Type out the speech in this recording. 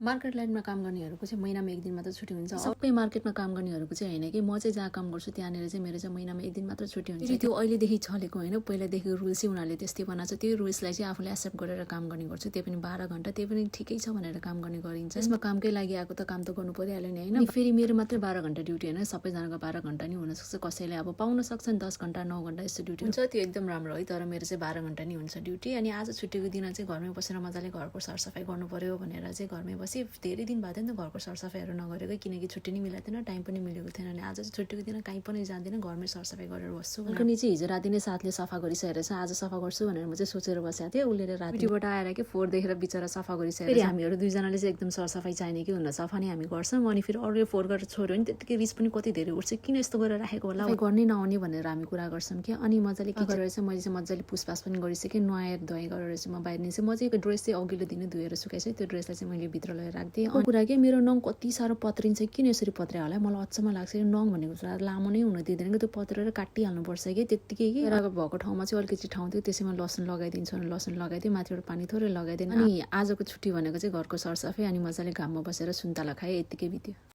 Market लाइनमा काम गर्नेहरूको चाहिँ महिनामा एक दिन मात्र छुट्टी हुन्छ। सबै मार्केटमा काम गर्नेहरूको चाहिँ होइन कि म चाहिँ जहाँ काम गर्छु त्यहाँनिर चाहिँ मेरो चाहिँ महिनामा एक दिन मात्र छुट्टी हुन्छ। त्यो अहिलेदेखि चलेको होइन, पहिलादेखि रुल्सै उनीहरूले त्यस्तै बनाएको छ। त्यो रुल्सलाई चाहिँ आफूले एक्सेप्ट गरेर काम गर्ने गर्छु। त्यही पनि 12 घण्टा, त्यही पनि ठिकै छ भनेर काम गर्ने गरिन्छ। यसमा कामकै लागि आएको त काम त गर्नु परिहाल्यो नि होइन। फेरि मेरो मात्रै 12 घण्टा ड्युटी होइन, सबैजनाको 12 घण्टा नि हुनसक्छ। कसैले अब पाउन सक्छन् 10 घण्टा 9 घण्टा यस्तो ड्युटी हुन्छ, त्यो एकदम राम्रो है। तर मेरो चाहिँ 12 घण्टा नि हुन्छ ड्युटी। अनि आज छुट्टीको दिन चाहिँ घरमै बसेर मजाले घरको सरसफाइ गर्नु पर्यो भनेर चाहिँ घरमै बसेँ। धेरै दिन भयो नि त घरको सरसफाइहरू नगरेको, किनकि छुट्टी नि मिलेको थिएन, टाइम पनि मिलेको थिएन। अनि आज चाहिँ छुट्टीको दिन कहीँ पनि जाँदिनँ, घरमै सरसफाइ गरेर बस्छु। अनि चाहिँ हिजो राति नै साथले सफा गरिसकेर चाहिँ आज सफा गर्छु भनेर म चाहिँ सोचेर बसेको थिएँ। उसले रातिबाट आएर के फोहोर देखेर बिचरा सफा गरिसकेर फेरि हामीहरू दुईजनाले चाहिँ एकदम सरसफाइ चाहिने कि हुन सफा नै हामी गर्छौँ। अनि फेरि अरूले फोहोर गरेर छोड्यो भने त्यतिकै रिस पनि कति धेरै उठ्छ, किन यस्तो गरेर राखेको होला, गर्नै नआउने भनेर हामी कुरा गर्छौँ कि। अनि मजाले के गरेर चाहिँ मैले चाहिँ मजाले पुसपास पनि गरिसकेँ, नुहाएर धुवाइ गरेर चाहिँ म बाहिर निस्केँ। म चाहिँ ड्रेस चाहिँ अघिल्लो दिन धुएर सुकाएछु, त्यो ड्रेसलाई चाहिँ मैले भित्र लगेर राख्दिएँ। कुरा के मेरो नङ कति साह्रो पत्रिन्छ, किन यसरी पत्रिया होला मलाई अचम्म लाग्छ। नङ भनेको कुरा लामो नै हुन दिँदैन कि, त्यो पत्रेर काटिहाल्नुपर्छ कि त्यत्तिकै कि। र भएको ठाउँमा चाहिँ अलिकति ठाउँ थियो, त्यसैमा लसुन लगाइदिन्छु अनि लसुन लगाइदिएँ, माथिबाट पानी थोरै लगाइदिएँ। अनि आजको छुट्टी भनेको चाहिँ घरको सरसफाइ अनि मजाले घाममा बसेर सुन्तला खाएँ, यत्तिकै बित्यो।